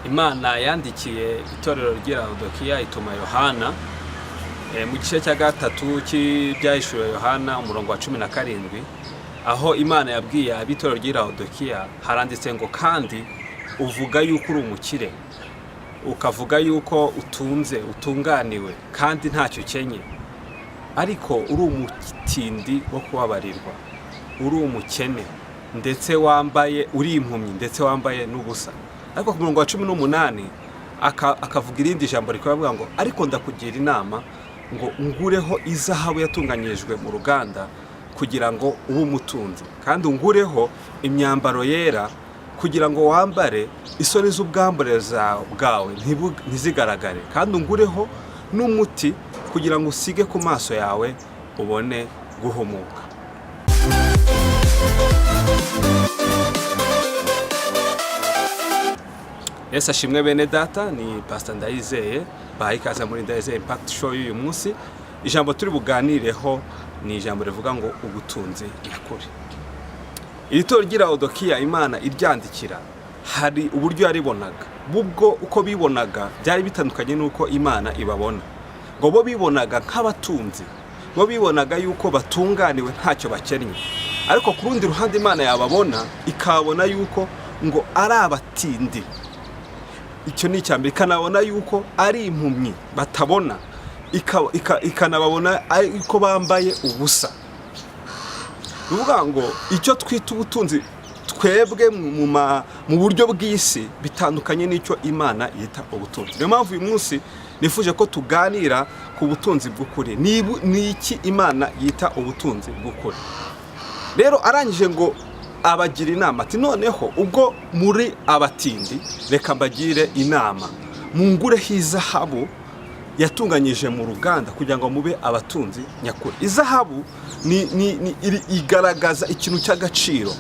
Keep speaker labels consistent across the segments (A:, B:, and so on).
A: Imana yandikiye itorero ry'i Laodikiya ituma Yohana mu gice cya gatatu cy'Ibyahishuwe Yohana, umurongo wa 17, aho Imana yabwiye ab'itorero ry'i Laodikiya, haranditse ngo: "Kandi uvuga yuko uri umukire, ukavuga yuko utunze, utunganiwe kandi ntacyo ukenye, ariko uri umutindi wo kubabarirwa, uri umukene, ndetse wambaye, uri impumyi, ndetse wambaye n'ubusa." Ariko ku murongo wa 18 akavuga irindi jambo rikaba rivuga ngo: "Ariko ndakugira inama ngo ungureho izahabu yatunganyirijwe mu ruganda kugira ngo ube umutunzi, kandi ungureho imyambaro yera kugira ngo wambare, isoni z'ubwambure bwawe ntizigaragare, kandi ungureho n'umuti kugira ngo usige ku maso yawe ubone guhumuka." Yesu ashimwe, bene data. Ni Pastor Ndayizeye, bahaye ikaze muri Ndayizeye Impact Show y'uyu munsi. Ijambo turi buganireho ni ijambo rivuga ngo ubutunzi nyakuri. Iri torero ry'i Laodikiya, Imana iryandikira, hari uburyo yaribonaga. Bubwo uko bibonaga byari bitandukanye n'uko Imana ibabona. Ngo bo bibonaga nk'abatunzi, bo bibonaga yuko batunganiwe, ntacyo bakennye, ariko ku rundi ruhande Imana yababona ikabona yuko ngo ari abatindi. Icyo ni icya mbere. Ikanabona yuko ari impumyi, batabona, ikanababona ariko bambaye ubusa. Ni ukuvuga ngo icyo twita ubutunzi twebwe mu buryo bw'isi bitandukanye n'icyo Imana yita ubutunzi. Niyo mpamvu uyu munsi nifuje ko tuganira ku butunzi bw'ukuri. Ni iki Imana yita ubutunzi bw'ukuri? Rero arangije ngo abagira inama ati: "Noneho ubwo muri abatindi, reka mbagire inama, mungureho izahabu yatunganyije mu ruganda kugira ngo mube abatunzi nyakuri." Izahabu igaragaza ikintu cy'agaciro.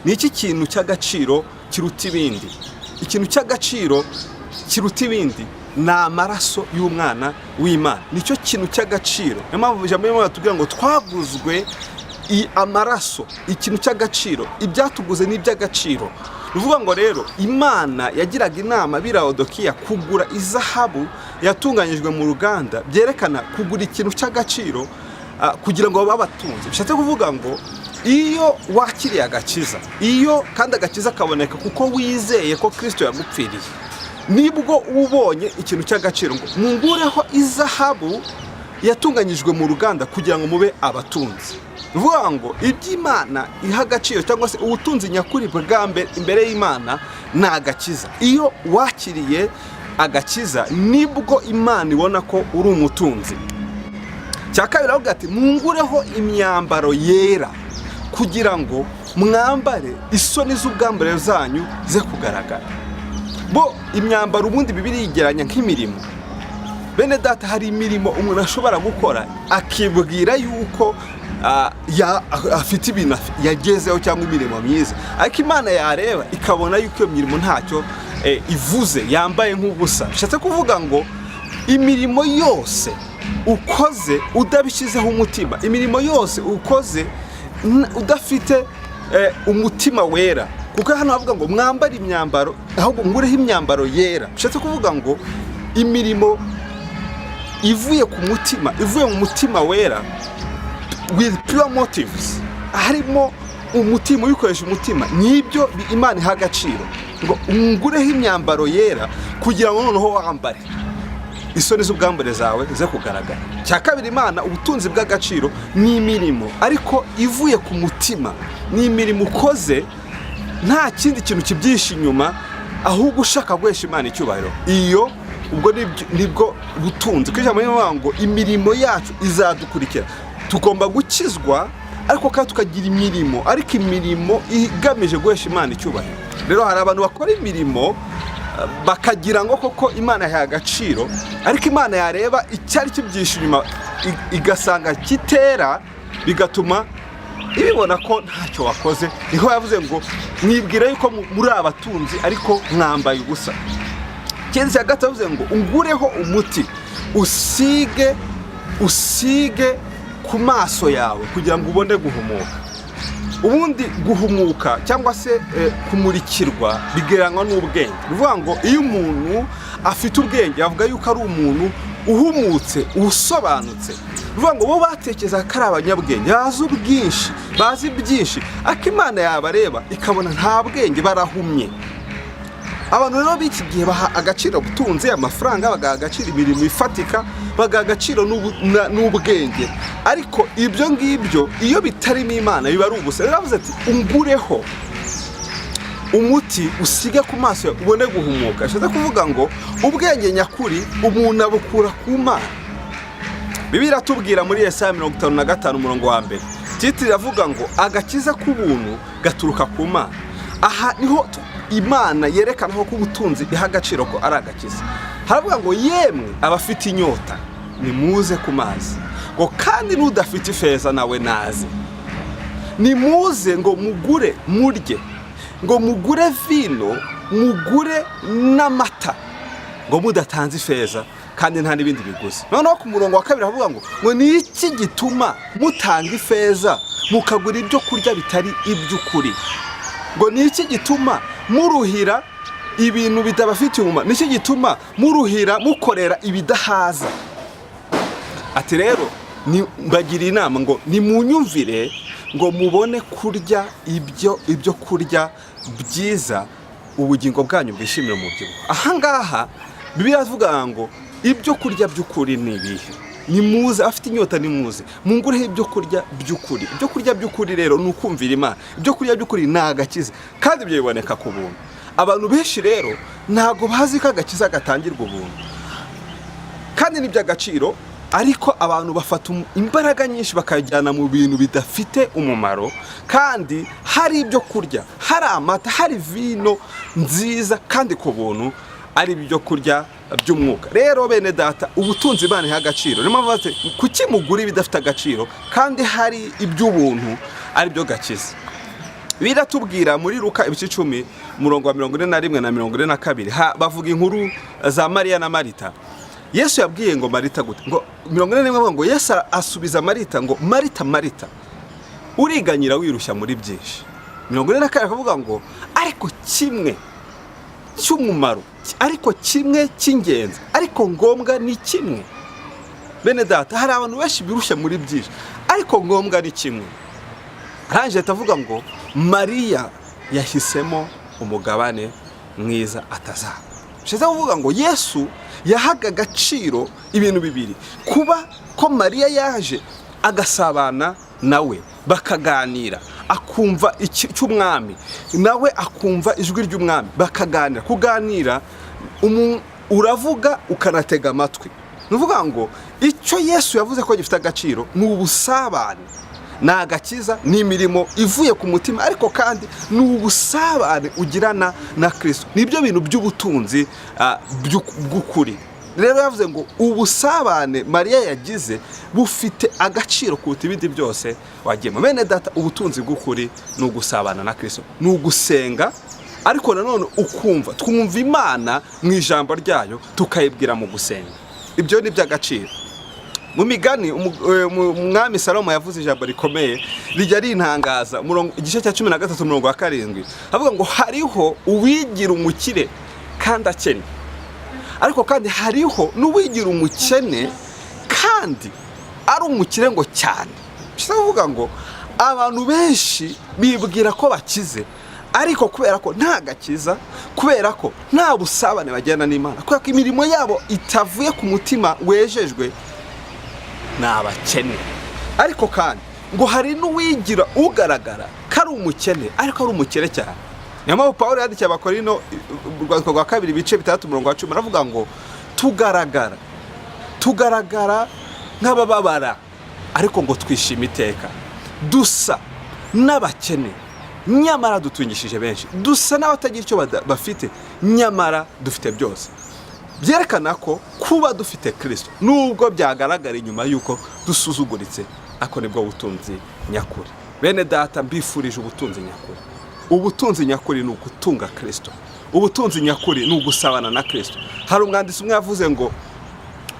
A: Ni iki kintu cy'agaciro kiruta ibindi? Ikintu cy'agaciro kiruta ibindi ni amaraso y'umwana w'Imana, nicyo kintu cy'agaciro. Niyo mpamvu ijambo ry'Imana tubwira ngo twaguzwe amaraso. Ikintu cy'agaciro, ibyatuguze ni iby'agaciro. Ni ukuvuga ngo rero Imana yagiraga inama ab'i Laodikiya kugura izahabu yatunganyijwe mu ruganda, byerekana kugura ikintu cy'agaciro kugira ngo babe abatunzi. Bishatse kuvuga ngo iyo wakiriye agakiza, iyo kandi agakiza kaboneka kuko wizeye ko Kirisito yagupfiriye, nibwo uba ubonye ikintu cy'agaciro. Ngo mungureho izahabu yatunganyijwe mu ruganda kugira ngo mube abatunzi. Ni ukuvuga ngo iby'Imana iha agaciro cyangwa se ubutunzi nyakuri bwa mbere imbere y'Imana ni agakiza. Iyo wakiriye agakiza, nibwo Imana ibona ko uri umutunzi. Cya kabiri aravuga ati: "Mungureho imyambaro yera kugira ngo mwambare, isoni z'ubwambure zanyu ze kugaragara." Bo imyambaro ubundi Bibiliya igeranya nk'imirimo. Bene data, hari imirimo umuntu ashobora gukora akibwira yuko afite ibintu yagezeho cyangwa imirimo myiza, ariko Imana yareba ikabona yuko iyo mirimo ntacyo ivuze, yambaye nk'ubusa. Bishatse kuvuga ngo imirimo yose ukoze udabishyizeho umutima, imirimo yose ukoze udafite umutima wera, kuko hano havuga ngo mwambare imyambaro, ahubwo ngureho imyambaro yera. Bishatse kuvuga ngo imirimo ivuye ku mutima, ivuye mu mutima wera, with pure motives, harimo umutima, ubikoresha umutima, nibyo Imana iha agaciro. Ngo ungureho imyambaro yera kugira ngo noneho wambare, isoni z'ubwambure zawe ze kugaragara. Cya kabiri, Imana ubutunzi bw'agaciro ni imirimo ariko ivuye ku mutima, ni imirimo ukoze nta kindi kintu kibyihishe inyuma, ahubwo ushaka guhesha Imana icyubahiro. Iyo ubwo nibwo butunzi, kuko ijambo rivuga ngo imirimo yacu izadukurikira. Tugomba gukizwa ariko kandi tukagira imirimo, ariko imirimo igamije guhesha Imana icyubahiro. Rero hari abantu bakora imirimo bakagira ngo koko Imana yahaye agaciro, ariko Imana yareba icyari kibyihishe inyuma igasanga kitera, bigatuma ibibona ko ntacyo wakoze. Niho yavuze ngo: "Mwibwira yuko muri abatunzi, ariko mwambaye ubusa." Ikindi cya gatatu yavuze ngo: "Ungureho umuti usige ku maso yawe kugira ngo ubone guhumuka." Ubundi guhumuka cyangwa se kumurikirwa bigereranywa n'ubwenge. Ni ukuvuga ngo iyo umuntu afite ubwenge, avuga yuko ari umuntu uhumutse, usobanutse. Ni ukuvuga ngo bo batekerezaga ko ari abanyabwenge, bazi ubwinshi, bazi byinshi, ariko Imana yabareba ikabona nta bwenge, barahumye. Abantu rero b'iki gihe baha agaciro ubutunzi, amafaranga, bagaha agaciro imirimo ifatika, bagaha agaciro n'ubwenge, ariko ibyo ngibyo iyo bitarimo Imana biba ari ubusa. Rero yavuze ati: "Ungureho umuti usige ku maso yawe, ubone guhumuka." Bishatse kuvuga ngo ubwenge nyakuri umuntu abukura ku Mana. Bibiliya iratubwira muri Yesaya 55 umurongo wa 1, titre iravuga ngo "Agakiza k'ubuntu gaturuka ku Mana". Aha niho Imana yerekana ko ubutunzi iha agaciro ko ari agakiza. Haravuga ngo: "Yemwe abafite inyota, nimuze ku mazi," ngo "kandi n'udafite ifeza nawe naze. Nimuze ngo mugure murye, ngo mugure vino, mugure n'amata, ngo mudatanze ifeza kandi nta n'ibindi biguzi." Noneho ku murongo wa 2 havuga ngo "Ni iki gituma mutanga ifeza mukagura ibyo kurya bitari iby'ukuri? Ngo ni iki gituma muruhira ibintu bitabafitiye umumaro? Ni iki gituma muruhira mukorera ibidahaza?" Ati rero mbagira inama ngo nimunyumvire, ngo mubone kurya ibyo kurya byiza, ubugingo bwanyu bwishimire umubyibuho. Ahangaha Bibiliya iravuga ngo ibyo kurya by'ukuri ni ibihe? Nimuze, afite inyota nimuze mungureho ibyo kurya by'ukuri. Ibyo kurya by'ukuri rero ni ukumvira Imana. Ibyo kurya by'ukuri ni agakiza, kandi ibyo biboneka ku buntu. Abantu benshi rero ntabwo bazi ko agakiza gatangirwa ubuntu kandi ni iby'agaciro, ariko abantu bafata imbaraga nyinshi bakajyana mu bintu bidafite umumaro, kandi hari ibyo kurya, hari amata, hari vino nziza kandi ku buntu, ari ibyo kurya by'umwuka. Rero bene data, ubutunzi Imana iha agaciro, niyo mpamvu bati: "Kuki mugura ibidafite agaciro kandi hari iby'ubuntu, ari byo gakiza?" Biratubwira muri Luka ibice 10, umurongo wa 41 na 42, bavuga inkuru za Mariya na Marita. Yesu yabwiye ngo Marita gute? Ngo 41 avuga ngo Yesu asubiza Marita ngo: "Marita, Marita, uriganyira wirushya muri byinshi." 42 akavuga ngo: "Ariko kimwe cy'umumaro, ariko kimwe cy'ingenzi, ariko ngombwa ni kimwe." Bene data, hari abantu benshi birushya muri byinshi, ariko ngombwa ni kimwe. Arangije ahita avuga ngo Mariya yahisemo umugabane mwiza atazaba. Bishatse kuvuga ngo Yesu yahaga agaciro ibintu bibiri: kuba ko Mariya yaje agasabana nawe, bakaganira, akumva icy'umwami, nawe akumva ijwi ry'umwami, bakaganira. Kuganira, uravuga ukanatega amatwi. Ni ukuvuga ngo icyo Yesu yavuze ko gifite agaciro ni ubusabane, ni agakiza, ni imirimo ivuye ku mutima, ariko kandi ni ubusabane ugirana na Kirisito. Nibyo bintu by'ubutunzi bw'ukuri. Rero yavuze ngo ubusabane Mariya yagize bufite agaciro kuruta ibindi byose wagiyemo. Bene data, ubutunzi bw'ukuri ni ugusabana na Kirisito, ni ugusenga, ariko nanone ukumva, twumva Imana mu ijambo ryayo, tukayibwira mu gusenga. Ibyo ni iby'agaciro. Mu Migani, umwami Salomo yavuze ijambo rikomeye rijya rintangaza. Igice cya 13, umurongo wa 7, avuga ngo hariho uwigira umukire kandi akennye, ariko kandi hariho n'uwigira umukene kandi ari umukire ngo cyane. Bishatse kuvuga ngo abantu benshi bibwira ko bakize, ariko kubera ko nta gakiza, kubera ko nta busabane bagirana n'Imana, kubera ko imirimo yabo itavuye ku mutima wejejwe, ni abakene. Ariko kandi ngo hari n'uwigira ugaragara ko ari umukene, ariko ari umukire cyane. Niyo mpamvu Paul yandikiye Abakorino urwandiko rwa kabiri, ibice 6, umurongo wa 10, aravuga ngo tugaragara nk'abababara, ariko ngo twishime iteka, dusa n'abakene, nyamara dutungishije benshi, dusa n'abatagira icyo bafite, nyamara dufite byose. Byerekana ko kuba dufite Kirisito, nubwo byagaragara inyuma y'uko dusuzuguritse, ako nibwo butunzi nyakuri. Bene data, mbifurije ubutunzi nyakuri. Ubutunzi nyakuri ni ugutunga Kirisito. Ubutunzi nyakuri ni ugusabana na Kirisito. Hari umwanditsi umwe yavuze ngo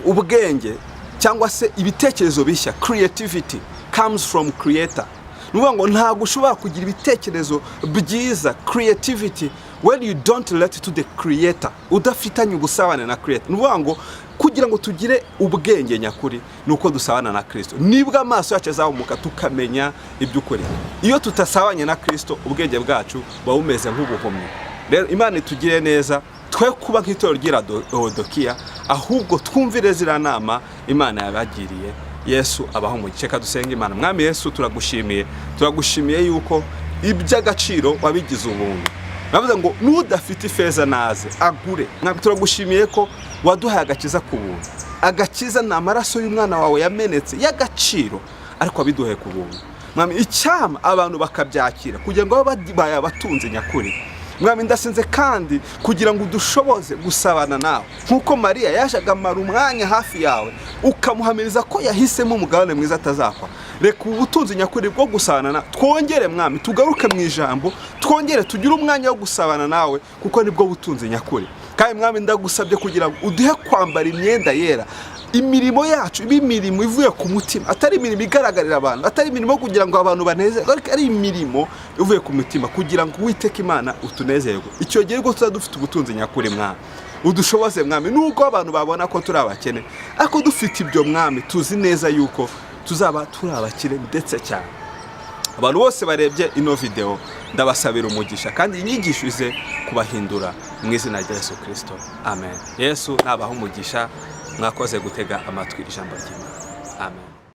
A: ubwenge cyangwa se ibitekerezo bishya, creativity comes from creator. Ni Ni ukuvuga ngo ntabwo ushobora kugira ibitekerezo byiza, creativity, when you don't relate to the creator, udafitanye ubusabane na creator. Ni ukuvuga ngo kugira ngo tugire ubwenge nyakuri ni uko dusabana na Kirisito, nibwo amaso yacu azahumuka tukamenya iby'ukuri. Iyo tutasabanye na Kirisito, ubwenge bwacu buba bumeze nk'ubuhumyi. Rero Imana itugire neza, twe kuba nk'itorero ry'i Laodikiya, ahubwo twumvire ziriya nama Imana yabagiriye. Yesu abaho umugisha. Reka dusenge Imana. Mwami Yesu, turagushimiye, turagushimiye yuko iby'agaciro wabigize ubuntu. Navuze ngo n'udafite ifeza naze agure. Mwami, turagushimiye ko waduhaye agakiza ku buntu. Agakiza ni amaraso y'umwana wawe yamenetse y'agaciro, ariko wabiduhaye ku buntu. Mwami, icyama abantu bakabyakira kugira ngo babe babaye abatunzi nyakuri. Mwami, ndasenze kandi kugira ngo udushoboze gusabana nawe nk'uko Mariya yaje agamara umwanya hafi yawe, ukamuhamiriza ko yahisemo umugabane mwiza atazapfa. Reka ubu butunzi nyakuri bwo gusabana nawe twongere, Mwami, tugaruke mu ijambo, twongere tugire umwanya wo gusabana nawe, kuko nibwo butunzi nyakuri. Kandi Mwami, ndagusabye kugira ngo uduhe kwambara imyenda yera, imirimo yacu ibe imirimo ivuye ku mutima, atari imirimo igaragarira abantu, atari imirimo yo kugira ngo abantu banezerwe, ariko ari imirimo ivuye ku mutima kugira ngo Uwiteka Imana utunezerwe. Icyo gihe rwo tuzaba dufite ubutunzi nyakuri. Mwami, udushoboze. Mwami, nubwo abantu babona ko turi abakene, ariko dufite ibyo, Mwami, tuzi neza yuko tuzaba turi abakire ndetse cyane. Abantu bose barebye ino videwo, ndabasabira umugisha, kandi inyigisho ize kubahindura mu izina rya Yesu Kirisito, amen. Yesu nabaha umugisha. Mwakoze gutega amatwi ijambo ry'Imana. Amen.